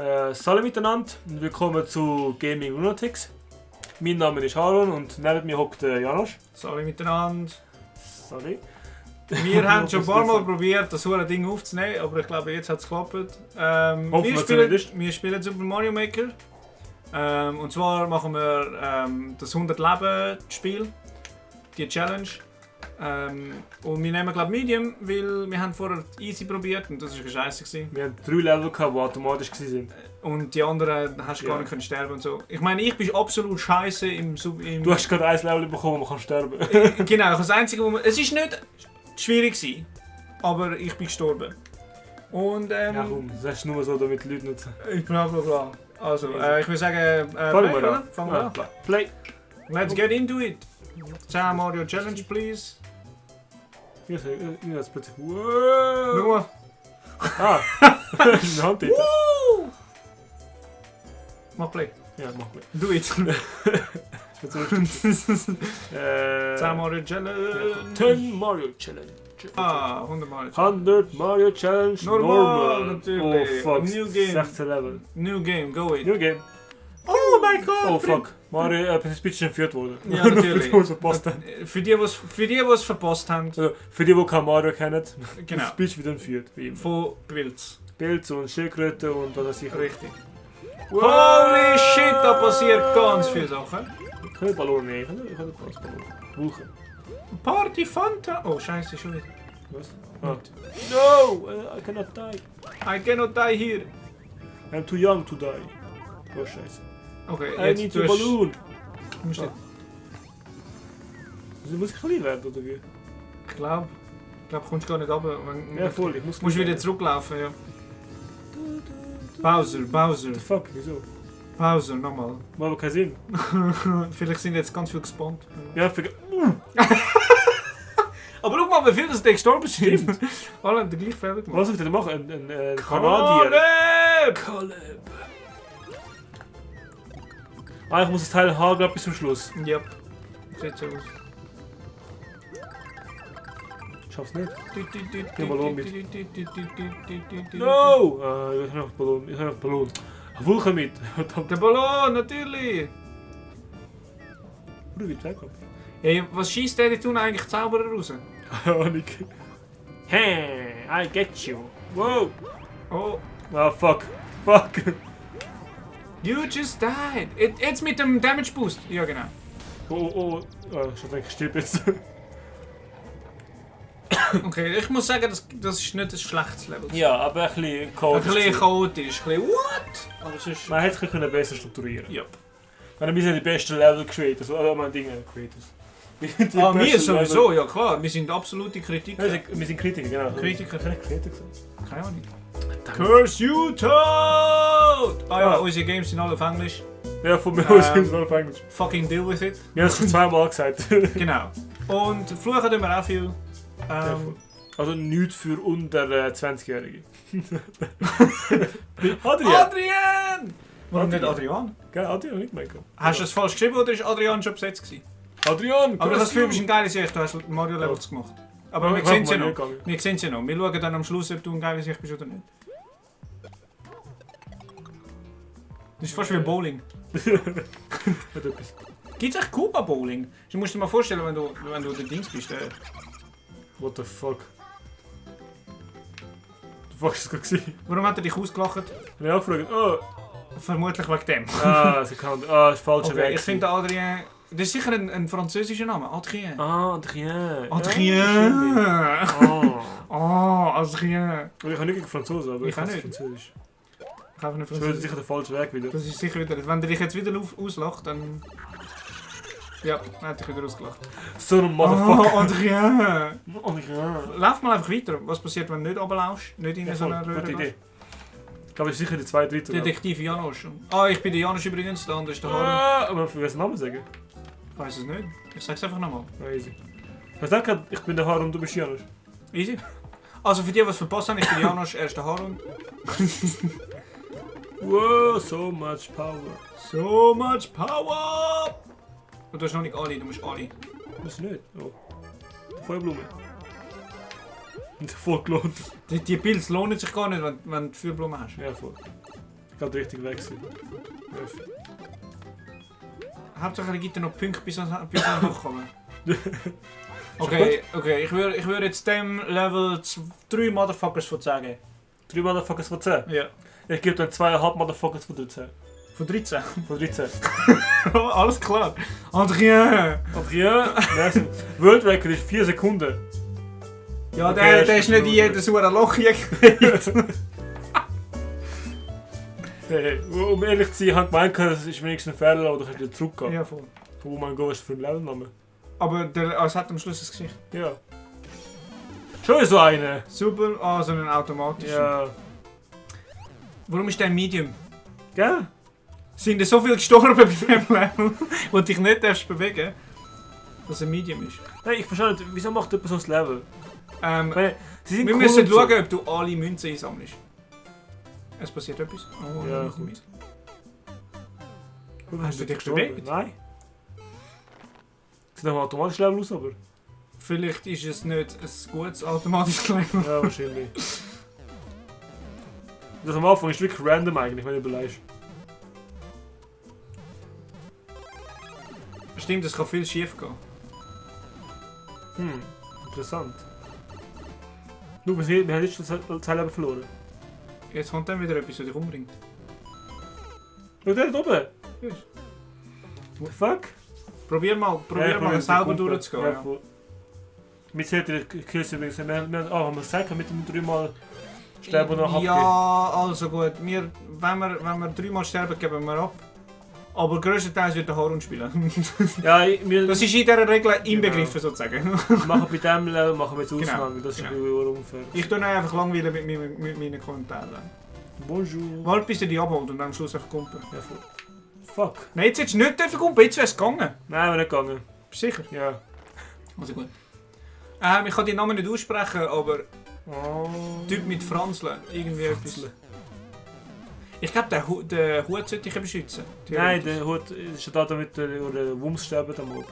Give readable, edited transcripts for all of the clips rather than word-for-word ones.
Salut miteinander und willkommen zu Gaming Lunatics. Mein Name ist Aaron und neben mir hockt Janosch. Salut miteinander. Salut. Wir haben schon ein paar Mal probiert, das Ding aufzunehmen, aber ich glaube, jetzt hat es geklappt. Wir spielen Super Mario Maker. Und zwar machen wir das 100 Leben Spiel, die Challenge. Und wir nehmen glaube Medium, weil wir haben vorher Easy probiert und das war scheiße. Wir haben 3 Level gehabt, die automatisch waren. Und die anderen hast du gar nicht können sterben und so. Ich meine, ich bin absolut scheiße im Du hast gerade 1 Level bekommen, man kann sterben. Genau, das Einzige, es ist nicht schwierig gewesen, aber ich bin gestorben. Und ja komm, das ist nur so, damit die Leute nicht... Ich bla bla bla. Also, ich würde sagen, Fangen wir an. Play. Let's get into it. Super Mario Challenge, please. Ich jetzt plötzlich... Schau Wow. mal. Eine Hand dort. Mach Play. Ja, mach mal. Do it. Super Mario Challenge. 10 Mario Challenge. 100 Mario Challenge. 100 Mario Challenge Normal, natürlich. Oh fuck, New game. 16 Level. New game, go it. New game. Oh mein Gott! Oh fuck, Mario ist ein bisschen entführt worden. Ja, natürlich. Für die, die es verpasst haben. Für die es verpasst haben. Also, für die kein Mario kennen, Genau. das Speech wieder entführt. Wie immer. Von Pilz. Pilz und Schildkröte und was weiß ich. Richtig. Holy shit, da passiert ganz viele Sachen. Ich kann den Ballon nehmen. Ich kann den Ballon. Buchen. Party Fanta. Oh scheiße, schon wieder. Was? Ah. No! I cannot die. I cannot die here. I'm too young to die. Oh scheiße. Okay, I need the balloon. Musst du... Also, muss ich klein werden oder wie? Ich glaube, kommst du gar nicht runter. Ja voll, ich muss Musst wieder zurücklaufen, ja. Bowser. What the fuck, wieso? Bowser, nochmal. Macht aber keinen Sinn. Vielleicht sind jetzt ganz viele gespawnt. Ja, Aber schau mal, wie viele das gestorben sind. Alle haben den gleichen Fehler gemacht. was soll ich denn machen? Ein Kanadier? Caleb! Ah, ich muss das Teil haben, glaube bis zum Schluss. Ja. Sieht so aus. Ich schaff's nicht. Den Ballon mit. No! Ich habe noch Ballon. Ich habe noch Ballon. Wulchen mit. Der Ballon, natürlich! Bruder, wie weg. Hey, was schießt der tun eigentlich Zauberer raus? Ahnung. Hey, I get you. Wow! Oh, Ah, fuck. Fuck! you just died! Jetzt mit dem Damage Boost. Ja, genau. Oh. Ich denke, ich stirb jetzt. Okay, ich muss sagen, das ist nicht ein schlechtes Level. Ja, aber ein bisschen Ein chaotisch. bisschen chaotisch, ein bisschen what? Aber es ist... Man hätte es besser strukturieren. Ja. Wir sind die besten Level Creators, oder meine Dinge Creators. Wir sowieso, ja klar. Wir sind absolute Kritiker. Wir sind Kritiker, genau. Kritiker. Kritiker. Keine Ahnung. Curse you, Toad! Ah ja, unsere Games sind alle auf Englisch. Ja, von mir aus sind es alle auf Englisch. Fucking deal with it. Wir haben es schon 2-mal gesagt. Genau. Und fluchen tun wir auch viel. Also nichts für unter 20-Jährige. Adrian! Warum nicht Adrian? Gell, Adrian nicht meinen. Hast du es falsch geschrieben oder ist Adrian schon besetzt gewesen? Adrian! Aber das Gefühl, du bist ein geiles Sicht, du hast Mario Levels gemacht. Aber wir sehen es ja noch. Wir sehen es ja noch. Wir schauen dann am Schluss, ob du ein geiles Sicht bist oder nicht. Das ist fast wie Bowling. Gibt es echt Kuba Bowling? Du musst dir mal vorstellen, wenn du der Dings bist. What the fuck? Du fuck ist es gerade gewesen. Warum hat er dich ausgelacht? Ich habe auch gefragt, oh! Vermutlich wegen dem. Sie kann. Ist falsch Okay, ich finde Adrien. Das ist sicher ein französischer Name. Adrien. Ah, Adrien. Adrien. Ja, Adrien. ich habe nicht gegen Franzosen, aber Ich auch nicht. Französisch. Ich habe eine Das ist Französisch. sicher der falsche Weg wieder. Das ist sicher wieder. Wenn der dich jetzt wieder auslacht, dann. Ja, dann hätte ich wieder ausgelacht. So ein Motherfucker. Adrien. Adrien. Lauf mal einfach weiter. Was passiert, wenn du nicht runterlaufst? Nicht in so einer Röhre Gute Idee. gehst? Ich glaube, das ist sicher die zweite, dritte. Detektiv Janosch. Ah, ich bin der Janosch übrigens, der andere ist der Harun. Aber für welchen Namen sagen? Ich weiß es nicht. Ich sag's einfach nochmal. Ah, easy. Ich sag gerade, ich bin der Harun und du bist Janosch. Easy. Also für die, was verpasst haben, ich bin Janosch, er ist der Harun. Wow, so much power. So much power! Und du hast noch nicht alle, du musst alle. Das nicht. Oh. Die Feuerblume. Und voll gelohnt. Die Pilze lohnen sich gar nicht, wenn du viel Blumen hast. Ja, voll. Ich kann richtig wechseln. Hauptsache, gibt noch Punkte bis an hochkommen. Okay, ich würde jetzt dem Level 3 Motherfuckers von 10 geben. 3 Motherfuckers von 10? Ja. Ich gebe dann 2,5 Motherfuckers von 13. Von 13? Von 13. Alles klar. Adrien! Adrien, World Record ist 4 Sekunden. Ja, Okay, der ist nicht in jedes Uhr ein Loch gekriegt. Hey, um ehrlich zu sein, ich habe gemeint, das ist wenigstens ein Fehler, aber du kannst wieder zurückgehen. Ja, voll. Oh mein Gott, was ist das für ein Levelname? Aber es hat am Schluss ein Gesicht. Ja. Schon so eine. Super, so einen automatischen. Ja. Warum ist der Medium? Gell? Sind so viele gestorben bei diesem Level, wo dich nicht darfst bewegen, dass er Medium ist? Nein, ich verstehe nicht, wieso macht jemand so das Level? Wir Sie sind cool müssen und so. schauen, ob du alle Münzen einsammelst. Es passiert etwas. Oh, Ja, nicht gut. mit. Hast du dich bewegt? Nein. Sieht nach einem automatischen Level aus, aber. Vielleicht ist es nicht ein gutes automatisches Level. Ja, wahrscheinlich. Das am Anfang ist wirklich random eigentlich, wenn du überlegst. Stimmt, es kann viel schief gehen. Interessant. Nur, wir haben jetzt schon 2 Leben verloren. Jetzt kommt dann wieder etwas, das dich umbringt. Schau da oben! Ja. What the fuck? Probier mal selber durchzugehen. Ja. Mit zählt die Kills übrigens. Wir haben gesagt, mit dem 3-mal sterben und noch abgeben. Ja, also gut. Wenn wir 3-mal sterben, geben wir ab. Aber größtenteils wird der Harun spielen. Ja, Das ist in dieser Regel inbegriffen sozusagen. machen bei diesem Level machen wir jetzt Genau, Ausnahmen, das ist genau. ein bisschen unfair. Ich tue einfach langweilen mit meinen Kommentaren. Bonjour. Warte bis er die abholt und dann am Schluss einfach kumpen. Ja, fuck. Nein, jetzt hättest du nicht dürfen kumpen, jetzt wäre es gegangen. Nein, wir nicht gegangen. Bist du sicher? Ja. Also gut. Ich kann die Namen nicht aussprechen, aber Oh. Typ mit Franzle, irgendwie etwas. Ich glaube, den Hut sollte ich beschützen. Nein, der Hut ist da, damit der Wumms sterben am oben.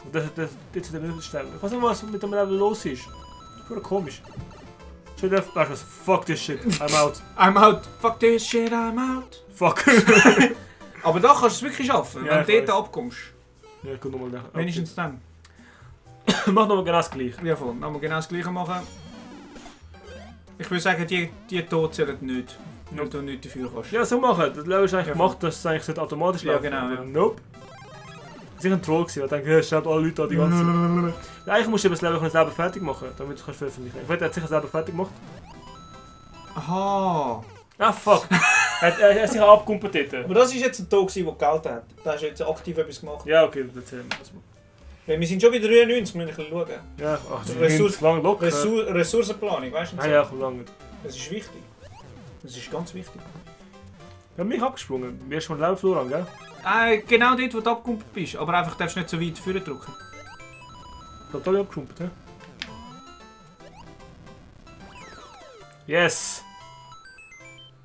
Und das jetzt nicht sterben. Ich weiß nicht, was mit dem Level los ist. Voll komisch. Schon der, weißt du was? Fuck this shit. I'm out. I'm out. Fuck this shit, I'm out. Fuck. Aber da kannst du es wirklich schaffen, Ja, wenn du ich dort weiß. abkommst. Ja, ich guck nochmal nach. Wenigstens dann. Mach nochmal genau das gleiche. Ja voll, dann wir genau das gleiche machen. Ich würde sagen, die Tod zählen nicht. Weil du nichts dafür kannst. Ja, so machen. Das Level ist eigentlich Ja, gemacht, dass es eigentlich automatisch Ja, läuft. genau, ja. Nope. Das war ein Troll, gewesen, ich denke, es sterben alle Leute an die ganze Zeit. Ja, eigentlich musst du das Level selber fertig machen, damit du es veröffentlichen kannst. Ich weiß, er hat sicher selber fertig gemacht. Aha. Ah, fuck. er hat sich abgekumpelt dort. Aber das war jetzt ein Tag, der Geld hat. Da hast du jetzt aktiv etwas gemacht. Ja, okay, das erzählen wir das mal. Ja, wir sind schon bei 93, müssen wir ein bisschen schauen. Ja, ach, das Ressource- ist lang locker. Ressourcenplanung, weißt du? Ah ja, komm lange. Das ist wichtig. Das ist ganz wichtig. Wir haben mich abgesprungen. Wir haben schon Level verloren, gell? Genau dort, wo du abgekumpelt bist. Aber einfach darfst du nicht so weit vorne drücken. Ich hab alle abgeschumpelt, hä? Yes!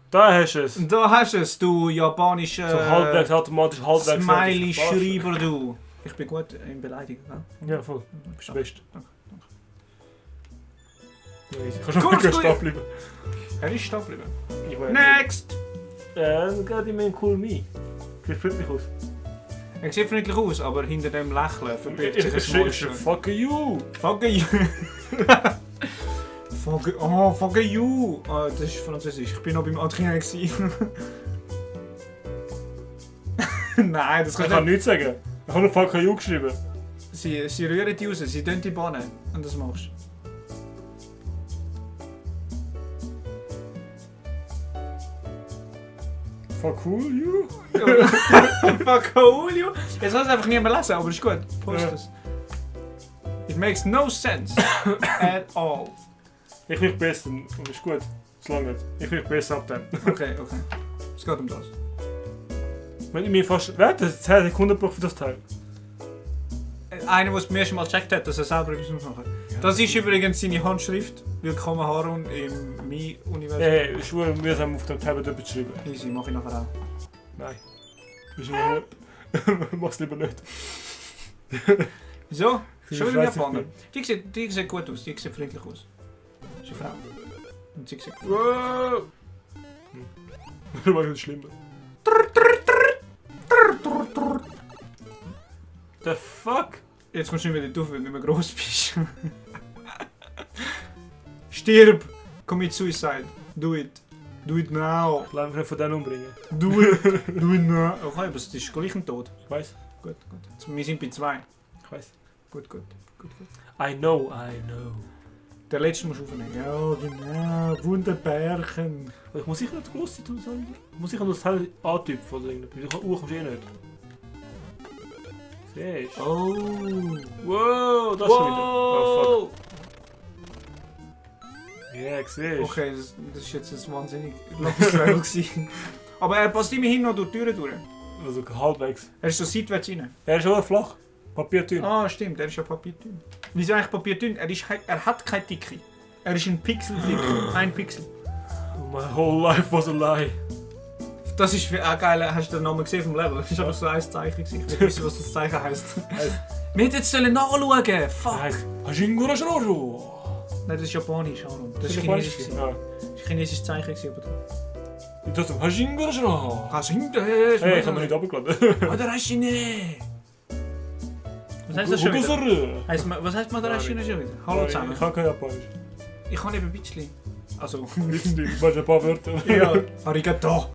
Da hast du es! Und da hast du es, du japanischer So halbwegs, automatisch halbwegs. Smiley-Schreiber, du. Ich bin gut im Beleidigen, gell? Ja, voll. Du bist der Beste. Danke. Ja, easy. Kannst du Gut, wirklich gut. stehen bleiben? Er ist stehen geblieben. Ich weiß Next! Dann geht ihm ein cool Me. Sieht freundlich aus. Er sieht freundlich aus, aber hinter dem Lächeln verbirgt sich ein Ich Monster. fuck you! Fuck you! Fuck you! Ah, das ist Französisch. Ich bin noch beim Adrien gewesen. Nein, das Ich kannst kann du nicht. nichts sagen. Ich habe nur fuck you geschrieben. Sie rühren die raus, sie tun die Bahnen. Und das machst du. Fuck you? Fuck you! Jetzt hast du einfach nicht mehr lesen, aber ist gut. Post Ja. es. It makes no sense at all. Ich will besser und ist gut. Solange nicht. Ich will besser ab dann. Okay. Es geht um das. Wenn ich mir fast. Wer hat das 10 Sekunden gebraucht für das Teil? Einer, der es beim ersten Mal gecheckt hat, dass er selber etwas machen muss. Das ist übrigens seine Handschrift. Willkommen Harun im Mi-Universum. Hey, ich schwöre, mühsam auf dem Tablet etwas zu schreiben. Easy, mach ich nachher auch. Nein. Ich schwöre. Mach's lieber nicht. Wieso? Ich Schon wieder weiss Japaner. nicht. Die sieht gut aus, die sieht freundlich aus. Das ist eine Frau. Und sie sieht gut. Wow! Das war ganz schlimm. The fuck? Jetzt kommst du nicht mehr drauf, wenn du nicht mehr gross bist. Stirb! Commit suicide. Do it. Do it now. Lass mich nicht von denen umbringen. Do it. Do it now. Okay, aber es ist gleich ein Tod. Ich weiß. Gut, gut. Jetzt, wir sind bei 2. Ich weiß. Gut, gut. Gut, gut. I know. Der letzte musst du aufnehmen. Ja, genau. Wunderbärchen. Ich muss sicher nicht gross sein, du sagst. Muss sicher noch das Teil antypen oder irgendetwas. Ich kommst du eh nicht. Siehst du? Oh. Wow, das schon wieder. Oh fuck. Ja, ich sehe. Okay, das ist jetzt ein wahnsinnig langes Level gewesen. Aber er passt immerhin noch durch die Türen durch. Also halbwegs. Er ist so seitwärts rein. Er ist auch flach. Papiertür. Ah, stimmt, er ist ja papiertünn. Wieso eigentlich papiertünn? Er hat keine Dicke. Er ist ein Pixel dick. Ein Pixel. My whole life was a lie. Das ist geil. Hast du den Namen gesehen vom Level? Das ist einfach so ein Zeichen. Ich will wissen, was das Zeichen heisst. Wir hätten jetzt nachschauen. Fuck. Hashingura Shorojo. Nein, das ist Japanisch, Aaron. Das ist Japanisch. Chinesisch. Das war chinesisches Zeichen. Ich dachte, Hashingura Shorojo. Hey, ich habe mir nicht abgeladen. Madarashine! Was heißt das schon wieder? Was heißt Madarashine schon wieder? Hallo zusammen. Ich kann kein Japanisch. Ich kann eben ein bisschen. Also. Ein bisschen, ein paar Wörter. Ja, arigato.